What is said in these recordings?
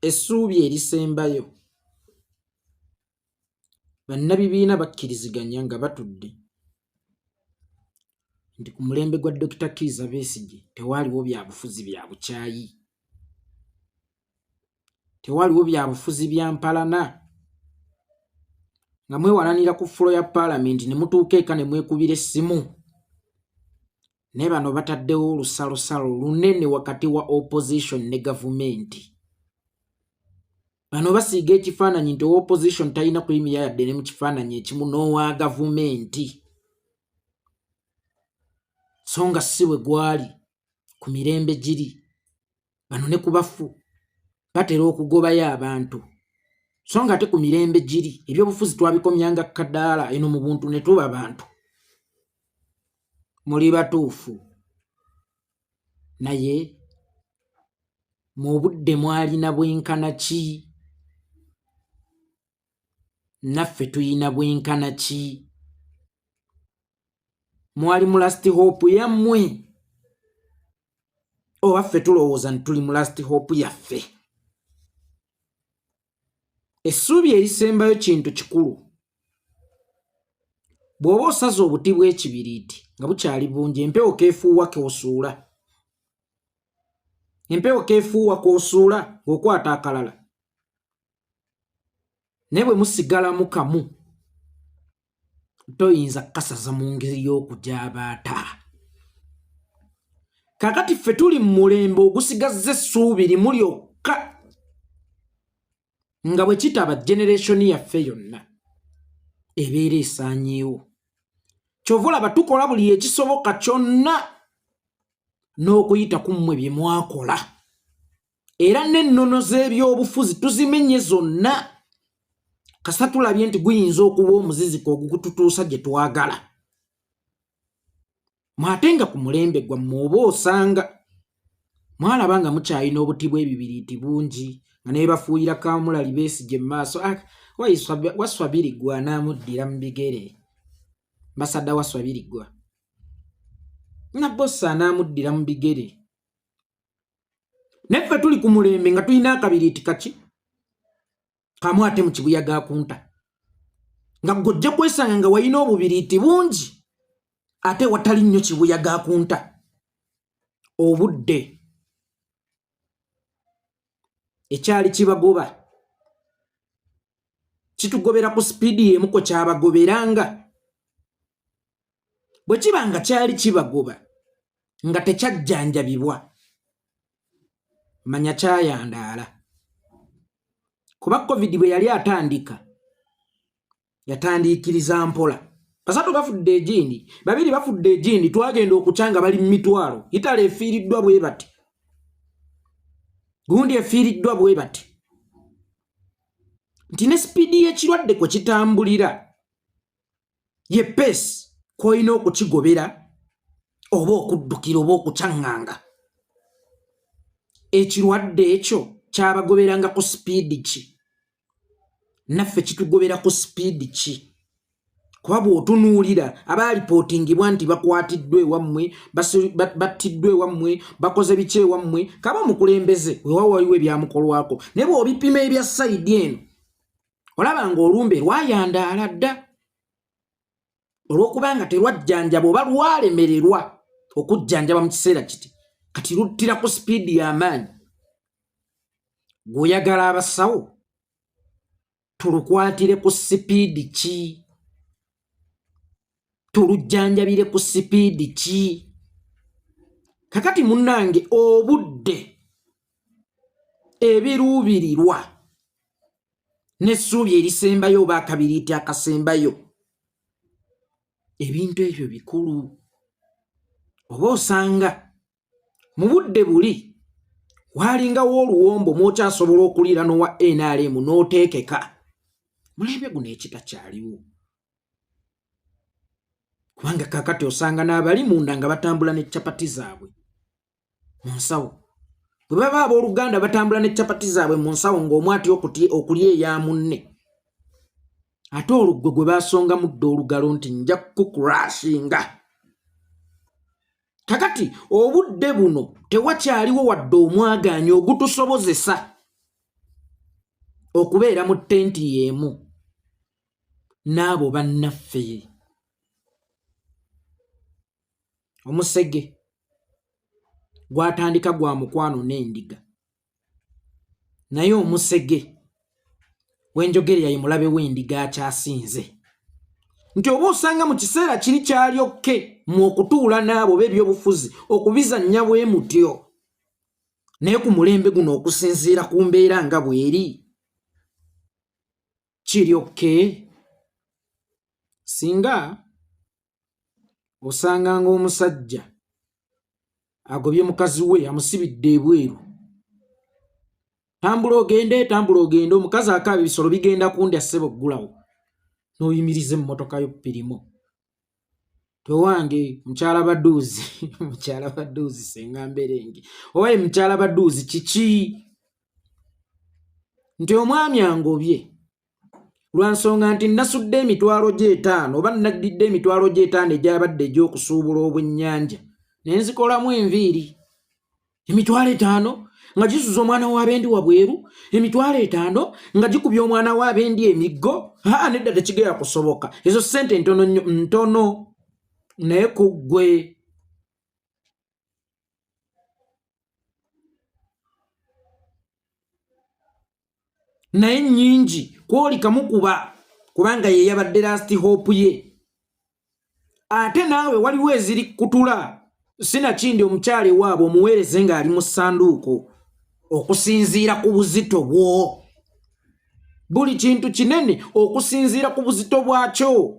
Essuubi erisembayo. Bannabibiina bakkiriziganya nga batudde nti ku mulembe gwa Dokita Kiiza Besigye tewaaliwo byabufuzi bya bukyayi, tewaaliwo byabufuzi bya mpalana nga mwewalanira ku fulo ya paalamenti ne mutuuka eka ne mwekubira essimu. Naye bano bataddewo olusalosalo lunene wakati wa opposition ne gavumenti. Bano basiiga ekifaananyi nti owa opposition talina kuyimirira yadde ne mu kifaananyi ekimu n'owa gavumenti, so nga si bwe gwali ku mirembe giri. Bano ne ku bafu batera okugobayo abantu, so nga ate ku mirembe giri ebyobufuzi twabikomyanga kadaala eno mu buntu ne tuba bantu. Muli batuufu, naye mu budde mwalina bwenkana ki? Naffe tuyina bwenkana ki? Mwali mu last hope yammwe, oba ffe tulowooza nti tuli mu last hope yaffe? Essuubi erisembayo kintu kikulu. Bw'oba osaze obuti bw'ekibiriiti nga bukyali bungi, empewo keefuuwa k'osuula, empewo keefuuwa k'osuula ng'okwata akalala. Naye bwe musigalamu kamu, toyinza kukasaza mu ngeri y'okujaabaata. Kaakati ffe tuli mu mulembe ogusigazza essuubi limu lyokka, nga bwe kitaba generation yaffe yonna ebeera esaanyeewo. Kyova olaba tukola buli ekisoboka kyonna n'okuyita ku mmwe bye mwakola, era n'ennono z'ebyobufuzi tuzimenye zonna kasita tulabye nti guyinza okuba omuziziko ogukututuusa gye twagala. Mwate nga ku mulembe gwammwe oba osanga mwalaba nga mukyalina obuti bw'ebibiriiti bungi nga naye bafuuyira kamulali Besigye mu maaso. Ah, Wasswa Biriggwa anaamuddira mu bigere, Mbasada Wasswa Biriggwa Nabbosa anaamuddira mu bigere. Naye ffe tuli ku mulembe nga tulina akabiriiti kaki kamu ate mu kibuyaga akunta, nga gwe ojja kwesanga nga walina obubiriiti bungi ate watali nnyo kibuyaga akunta. Obudde ekyali kibagoba kitugobera ku sipiidi y'emu kwe kyabagoberanga. Bwe kiba nga kyali kibagoba nga tekyajjanjabibwa, manya kyayandaala, kuba COVID bwe yali atandika yatandiikiriza mpola. Basatu bafudde egindi, babiri bafudde egindi, twagenda okukya nga bali mu mitwalo. Itale efiiriddwa bwe bati, gundi efiiriddwa bwe bati, nti ne sipiidi y'ekirwadde kwe kitambulira ye pace kw'olina okukigobera oba okuddukira oba okukyaŋŋanga. Ekirwadde ekyo kyabagoberanga ku sipiidi ki? Naffe kitugobera ku sipiidi ki? Kuba bw'otunuulira abaalipootingibwa nti bakwatiddwa ewammwe, battiddwa ewammwe, bakoze biki ewammwe, kaba omukulembeze wewawo waliwo ebyamukolwako, naye bw'obipima ebya sayidi eno olaba ng'olumbe lwayandaala dda olw'okuba nga terwajjanjaba oba lwalemererwa okujjanjaba mu kiseera kiti, kati luttira ku sipiidi y'amaanyi. Gw'oyagala abasawo tulukwatire ku sipiidi ki? Tulujjanjabire ku sipiidi ki? Kakati munnange, obudde, ebiruubirirwa n'essuubi erisembayo oba akabiriiti akasembayo, ebintu ebyo bikulu. Oba osanga mu budde buli waalingawo oluwombo mw'okyasobola okuliira n'owa NRM n'oteekeka. Mulembe guno ekitakyaliwo, kubanga kakati osanga n'abali munda nga batambula ne capati zaabwe mu nsawo. Bwe baba abooluganda batambula ne capati zaabwe mu nsawo, ng'omu atya okulya eya munne, ate olwo gwe basongamu dda olugalo nti nja kukurashinga. Kakati obudde buno tewakyaliwo wadde omwagaanya ogutusobozesa. okubeera mu tenti y'emu n'abo bannaffe. Omusege gwatandika gwa mukwano n'endiga, naye omusege wenjogerera ye mulabe w'endiga akyasinze nti oba osanga mu kiseera kiri kyali okke mu okutuula n'abo b'ebyobufuzi okubizannya bwe mutyo, naye ku mulembe guno okusinziira ku mbeera nga bw'eri kiri okke. Singa osanga ng'omusajja agobye mukazi we amusibidde ebweru, tambula ogende, tambula ogende, omukazi akaaba ebisolo bigenda kundya, ssebo ggulawo n'oyimiriza emmotoka yo pirimu towange mukyala baduuzi, mukyala baduuzi senga mberenge oba ye mukyala baduuzi kiki nti omwami angobye lwa nsonga nti nasudde emitwalo gy'etaano oba naddidde emitwalo gy'etaano egyabadde egy'okusuubula obwennyanja ne nzikolamu enviiri emitwalo etaano nga gisuza omwana w'abendi wabweru, emitwalo etaano nga gikubye omwana w'abendi emiggo. Aa, nedda, tekigera kusoboka. Ezo ssente ntono nnyo, ntono naye ku ggwe. Naye nnyingi kwoli kamukuba kubanga ye yabadde last hope ye. Ate naawe waliwo eziri kutula sinakindi omukyala ewaabwe omuweereze ng'ali mu ssanduuko okusinziira ku buzito bwo. Buli kintu kinene okusinziira ku buzito bwakyo,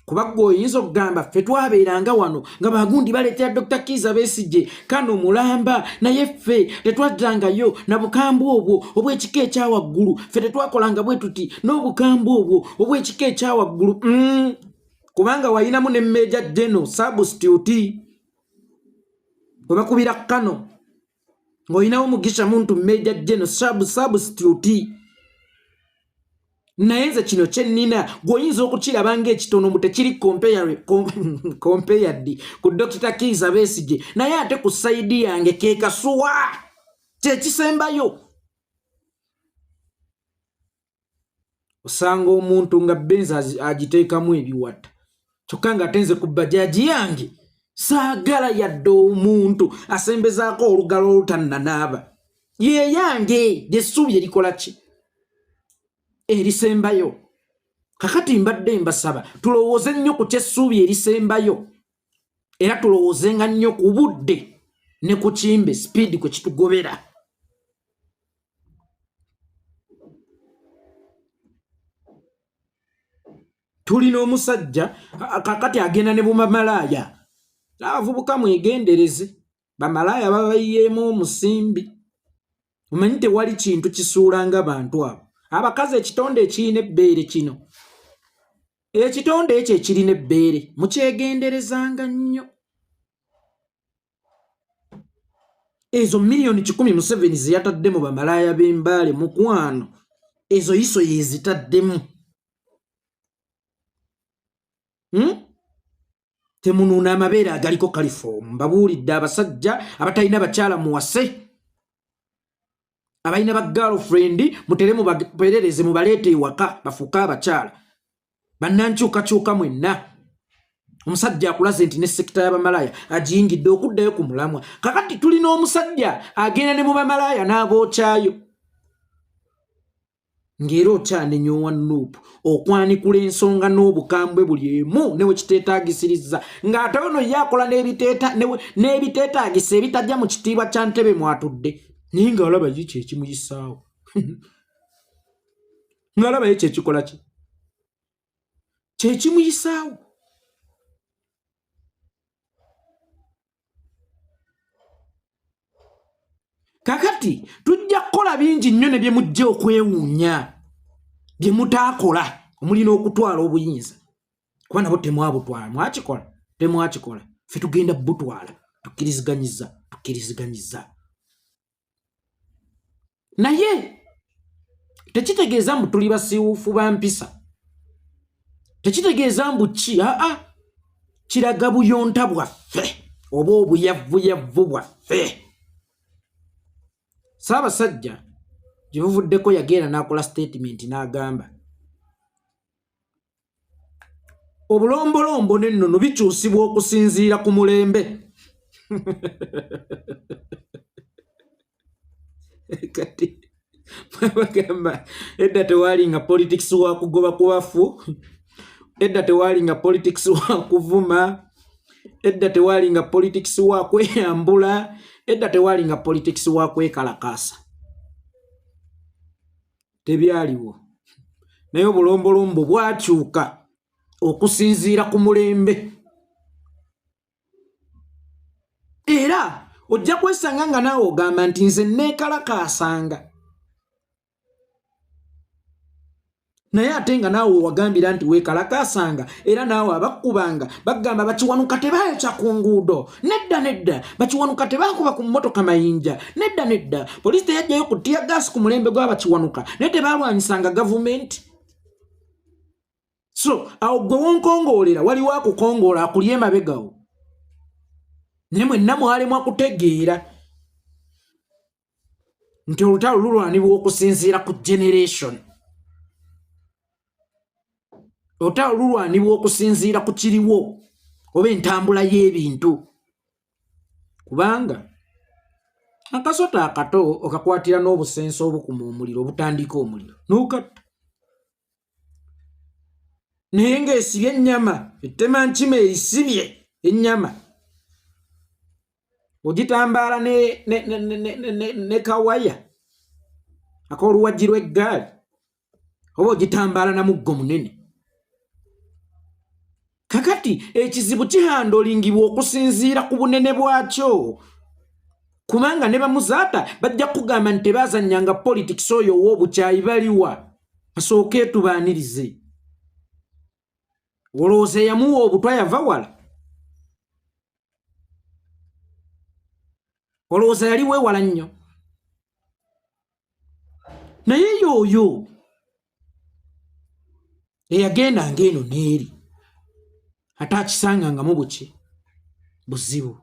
kuba gwe oyinza okugamba ffe twabeeranga wano nga bagundi baleetera Dr. Kiiza Besigye kano mulamba, naye ffe tetwaddangayo na bukambwe obwo obw'ekika ekya waggulu, ffe tetwakolanga bwe tuti n'obukambwe obwo obw'ekika ekya waggulu. Kubanga wayinamu ne Major General substitute we bakubira kano ng'olinawo Mugisha Muntu Major General substitute. Naye nze kino kyennina gweoyinza okukiraba ng'ekitono mbu tekiri compared ku Dr. Kiiza Besigye, naye ate ku side yange ke kasuwa kyekisembayo. Osanga omuntu nga benzi agiteekamu ebiwata, kyokka nga ate nze ku bajaji yange saagala yadde omuntu asembezaako olugalo olutannanaaba. Yeyange lyessuubi erikola ki erisembayo. Kakati mbadde mbasaba tulowooze nnyo ku kyessuubi erisembayo, era tulowoozenga nnyo ku budde ne ku kimbe sipiidi kwe kitugobera. Tulina omusajja kakati agenda ne bumamalaaya. Abavubuka mwegendereze, bamalaaya babayiyeemu omusimbi. Omanyi tewali kintu kisuula nga bantu abo abakazi, ekitonde ekirina ebbeere kino, ekitonde ekyo ekirina ebbeere mukyegenderezanga nnyo. Ezo miliyoni 100 Museveni ze yatadde mu bamalaaya b'embaale, mukwano, ezo iso yezitaddemu. Temunuuna amabeere agaliko kalifoomu. Mbabuulidde, abasajja abatalina bakyala muwase, abalina ba girlfriend mutere mubaperereze mubaleete ewaka bafuuke abakyala. Bannankyukakyuka mwenna, omusajja akulaze nti ne sector y'abamalaaya agiyingidde okuddayo ku mulamwa. Kakati tulina omusajja agenda ne mu bamalaaya n'abookyayo, ng'era okyanenya owa NUP okwanikula ensonga n'obukambwe buli emu ne wekiteetagisirizza, ng'ate ono ye akola n'ebiteetaagisa ebitajja mu kitiibwa kya ntebe mwatudde, naye ng'alaba ye kyekimuyisaawo, ng'alaba ye kyekikola ki kyekimuyisaawo. Kakati tujja kukola bingi nnyo ne bye mujja okwewuunya bye mutaakola, omuli n'okutwala obuyinza, kuba nabo temwabutwala, mwakikola temwakikola, ffe tugenda butwala. Tukkiriziganyiza, tukkiriziganyiza, naye tekitegeeza mbu tuli basiiwuufu ba mpisa, tekitegeeza mbu ki, aa, kiraga buyonta bwaffe oba obuyavuyavu bwaffe. Ssaabasajja Gye buvuddeko yagenda n'akola sitatimenti n'agamba obulombolombo n'ennono bikyusibwa okusinziira ku mulembe. Kati bagamba edda tewaali nga politics wa kugoba ku bafu, edda tewaali nga politics wa kuvuma, edda tewaali nga politics wa kweyambula, edda tewaali nga politics wa kwekalakaasa, tebyaliwo. Naye obulombolombo bwakyuka okusinziira ku mulembe. Era ojja kwesanga nga naawe ogamba nti nze neekalakaasanga, naye ate nga naawe wewagambira nti weekalakaasanga, era naawe abakkubanga bagamba bakiwanuka tebayokya ku nguudo, nedda nedda, bakiwanuka tebakuba ku mmotoka mayinja, nedda nedda, poliisi teyajjayo ku tiyagaasi ku mulembe gw'abakiwanuka, naye tebalwanyisanga gavumenti. So awo gwe wonkongoolera waliwo akukongoola akuli emabegawo, naye mwenna mwalemwa kutegeera nti olutalo lulwanibwa okusinziira ku generation, olutalo lulwanibwa okusinziira ku kiriwo oba entambula y'ebintu. Kubanga akasota akato okakwatira n'obusenso obukuma omuliro obutandika omuliro n'okatta, naye ng'esibye ennyama ettema nkima esibye ennyama ogitambaala ne kawaya ak'oluwagi lw'eggaali oba ogitambaala na muggo munene. Kakati ekizibu kihandolingibwa okusinziira ku bunene bwakyo, kubanga ne bamuzaata bajja kugamba nti tebazannyanga politics oyo ow'obukyayi baliwa asooke etubaanirize. Olowooza eyamuwa obutwa yava wala? Olowooza yali weewala nnyo? Naye yooyo eyagendanga eno n'eri ate akisangangamu buki buzibu.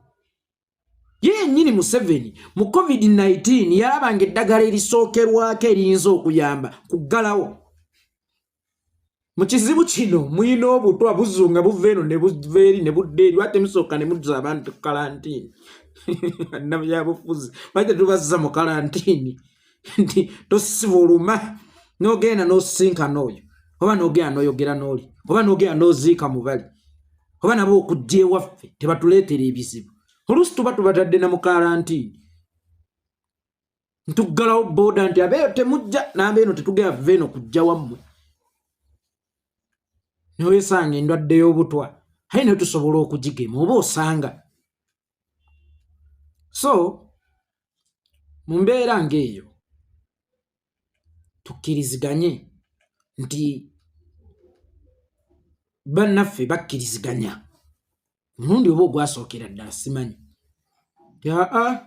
Ye yennyini Museveni mu COVID-19 yalabanga eddagala erisookerwako eriyinza okuyamba kuggalawo. Mu kizibu kino muyina obutwa buzunga buva eno ne buva eri ne budda eri, lwaki temusooka ne muzza abantu ku kalantiini? Bannabyabufuzi lwaki tetubazza mu kalantiini nti tosibuluma n'ogenda n'osisinkana oyo, oba n'ogenda n'oyogera n'oli, oba n'ogenda n'oziika mu bali, oba nabo okujja ewaffe tebatuleetera ebizibu. Oluusi tuba tubatadde na mu kalantiini, ntuggalawo booda nti abeeyo temujja, n'abeeno tetugenda va eno kujja wammwe, newesanga endwadde y'obutwa aye naye tusobola okugigema oba osanga. So mu mbeera ng'eyo tukkiriziganye nti bannaffe bakkiriziganya omulundi oba ogwasookera ddala simanyi nti aa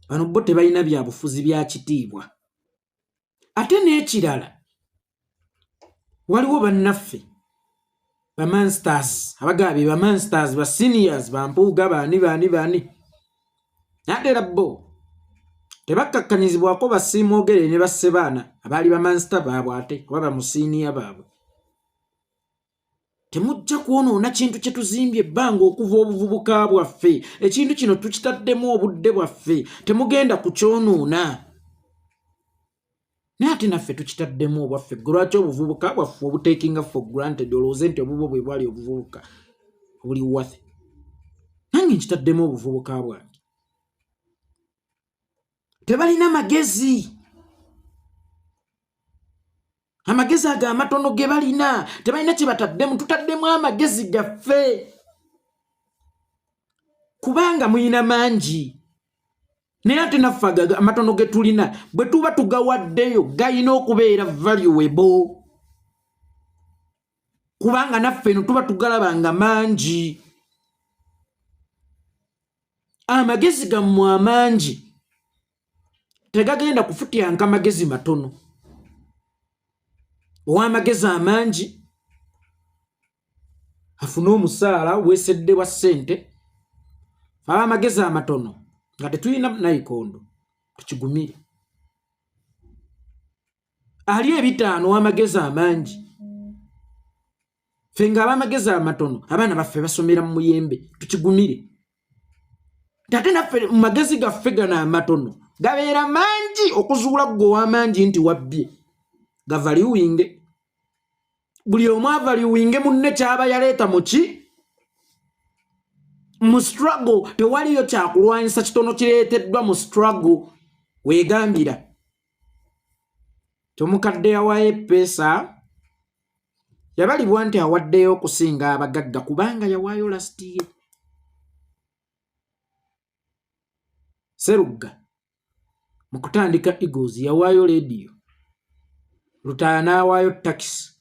bano bo tebalina byabufuzi bya kitiibwa. Ate n'ekirala waliwo bannaffe bamansters abagaba be bamansters ba seniors bampuuga baani baani baani, ate era bo tebakkakkanyizibwako basiimwogerere ne bassebaana abaali bamansita baabwe ate oba bamusiiniya baabwe. Temujja kwonoona kintu kye tuzimbye ebbanga okuva obuvubuka bwaffe. Ekintu kino tukitaddemu obudde bwaffe, temugenda kukyonoona. Naye ate naffe tukitaddemu obwaffe, gwe lwaki obuvubuka bwaffe obutekinga for granted, olowooze nti obubwo bwe bwali obuvubuka obuli worth? Nange nkitaddemu obuvubuka bwange. Tebalina magezi, amagezi ago amatono ge balina tebalina kye bataddemu. Tutaddemu amagezi gaffe kubanga muyina mangi, naye ate naffe amatono ge tulina bwe tuba tugawaddeyo galina okubeera valuable, kubanga naffe eno tuba tugalaba nga mangi. Amagezi gammwe amangi tegagenda kufutyanka magezi matono. Ow'amagezi amangi afune omusaala weesedde wa ssente, ab'amagezi amatono nga tetulina nayikondo tukigumire. Ali ebitaano w'amagezi amangi, ffe nga ab'amagezi amatono abaana baffe basomera mu muyembe, tukigumire. Ate naffe mu magezi gaffe gano amatono gabeera mangi okuzuula ggwe ow'amangi nti wabbye, gavaliwinge buli omu avaliwinge munne kyaba yaleeta muki mu struggle. Tewaliyo kyakulwanyisa kitono kireeteddwa mu struggle. Weegambira tomukadde yawaayo epeesa yabalibwa nti awaddeyo okusinga abagagga kubanga yawaayo lasiti ye. Serugga mu kutandika Eagles yawaayo leediyo, Lutaaya n'awaayo takisi.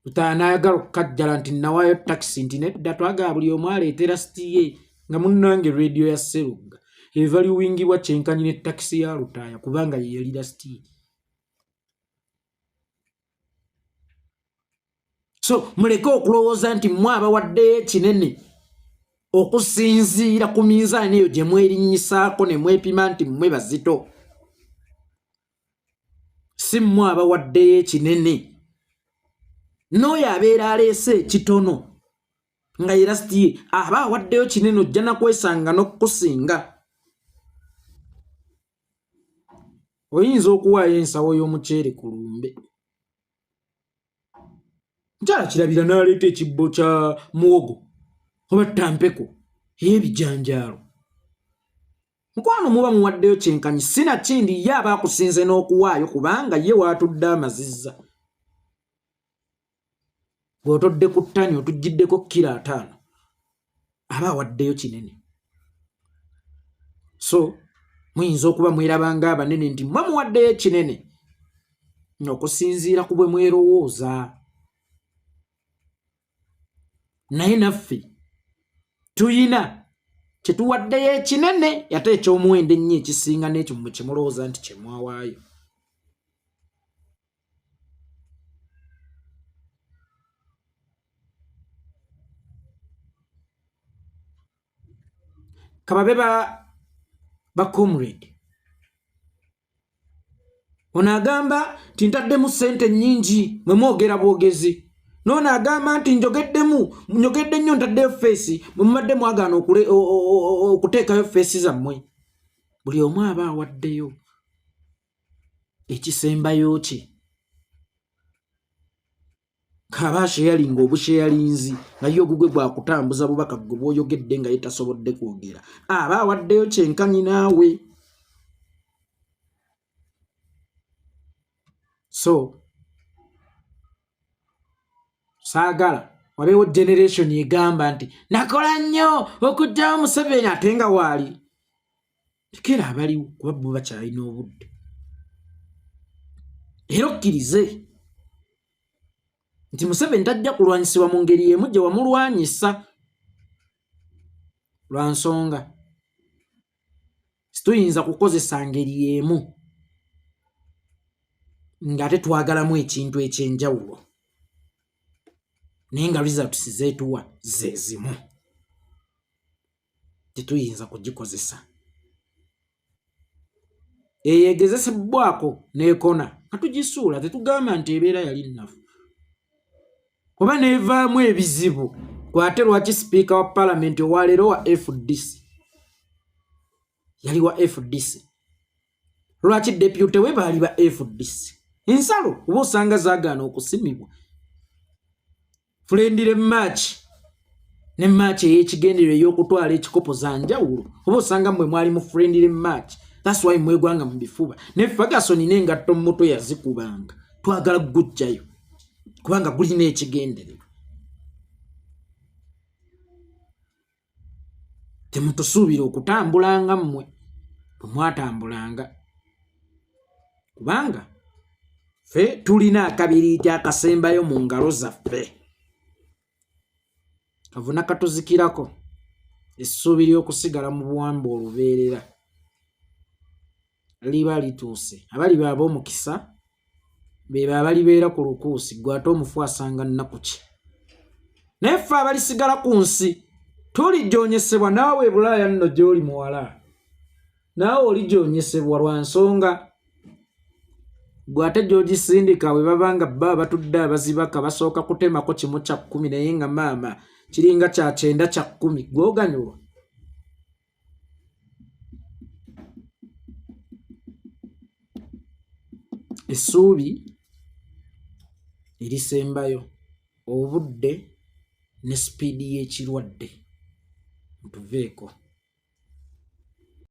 Lutaaya n'ayagala okukajjala nti nawaayo takisi, nti nedda, twagala buli omu aleetera siti ye. Nga munnange leediyo ya Serugga evaliwingibwa kyenkanyi ne takisi ya Lutaaya kubanga ye yali lasiti ye. So muleke okulowooza nti mmwe abawaddeyo ekinene okusinziira ku minzaani eyo gye mwerinnyisaako ne mwepima nti mmwe bazito. Si mmwe abawaddeyo ekinene, n'oyo abeera aleese ekitono nga era sitiye aba awaddeyo kinene, ojja nakwesanga n'okukusinga. Oyinza okuwaayo ensawo y'omuceere ku lumbe, mukyala Kirabira n'aleeta ekibbo kya muwogo oba ttampeko ey'ebijanjaalo. Mukwano, muba muwaddeyo kyenkanyi, sinakindi ye aba akusinze n'okuwaayo kubanga ye waatudde amazizza. Bw'otodde ku ttani otuggiddeko kiro 50, aba awaddeyo kinene. So muyinza okuba mwerabanga abanene nti mwe muwaddeyo ekinene okusinziira ku bwe mwerowooza, naye naffe tuyina kyetuwaddeyo ekinene ate eky'omuwendo ennyo ekisinga n'ekyo mwe kyemulowooza nti kyemwawaayo. Kababe ba comrade ono agamba nti ntaddemu ssente nnyingi, mwe mwogera bwogezi. Noono agamba nti njogeddemu, njogedde nnyo, ntaddeyo feesi, mwe mubadde mwagaana okuteekayo feesi zammwe. Buli omu aba awaddeyo ekisembayo kye, kaba asheyalinga obusheyalinzi nga ye ogugwe gwakutambuza bubaka gwe bwoyogedde nga ye tasobodde kwogera, aba awaddeyo kyenkanyi naawe. So saagala wabeewo generation egamba nti nakola nnyo okugyawo Museveni ate nga waali. Lekera abaliwo kuba bo bakyalina obudde, era okkirize nti Museveni tajja kulwanyisibwa mu ngeri y'emu gye wamulwanyisa, lwa nsonga situyinza kukozesa ngeri y'emu ng'ate twagalamu ekintu eky'enjawulo naye nga results zeetuwa ze zimu, tetuyinza kugikozesa. Eyo egezesebbwako n'ekona nga tugisuula, tetugamba nti ebeera yali nnafu oba n'evaamu ebizibu. Kwate lwaki sipiika wa palamenti owaleero wa FDC yali wa FDC? Lwaki depute we baali ba FDC? Ensalo oba osanga zaagaana okusimibwa. Friendly match ne match ey'ekigendererwa ey'okutwala ekikopo za njawulo, oba osanga mmwe mwali mu friendly match, that's why mwegwanga mu bifuba. Ne Ferguson n'engatto mu mutwe yazikubanga. Twagala kugujjayo kubanga gulina ekigendererwa. Temutusuubira okutambulanga mmwe bwe mwatambulanga, kubanga ffe tulina akabiriiti akasembayo mu ngalo zaffe. Kavuna katuzikirako essuubi ly'okusigala mu buwambe olubeerera liba lituuse. Abaliba ab'omukisa beba abalibeera ku lukuusi, gwe ate omufu asanga nnaku ki? Naye ffe abalisigala ku nsi tulijoonyesebwa. Naawe e Bulaaya nno gy'oli muwala, naawe olijoonyesebwa lwa nsonga. Gwe ate gy'ogisindika bwe baba nga bba abatudde abazibaka basooka kutemako 1/10 naye nga maama kiringa kya 90/10, gw'oganyulwa? Essuubi erisembayo, obudde ne sipiidi y'ekirwadde. Mutuveeko.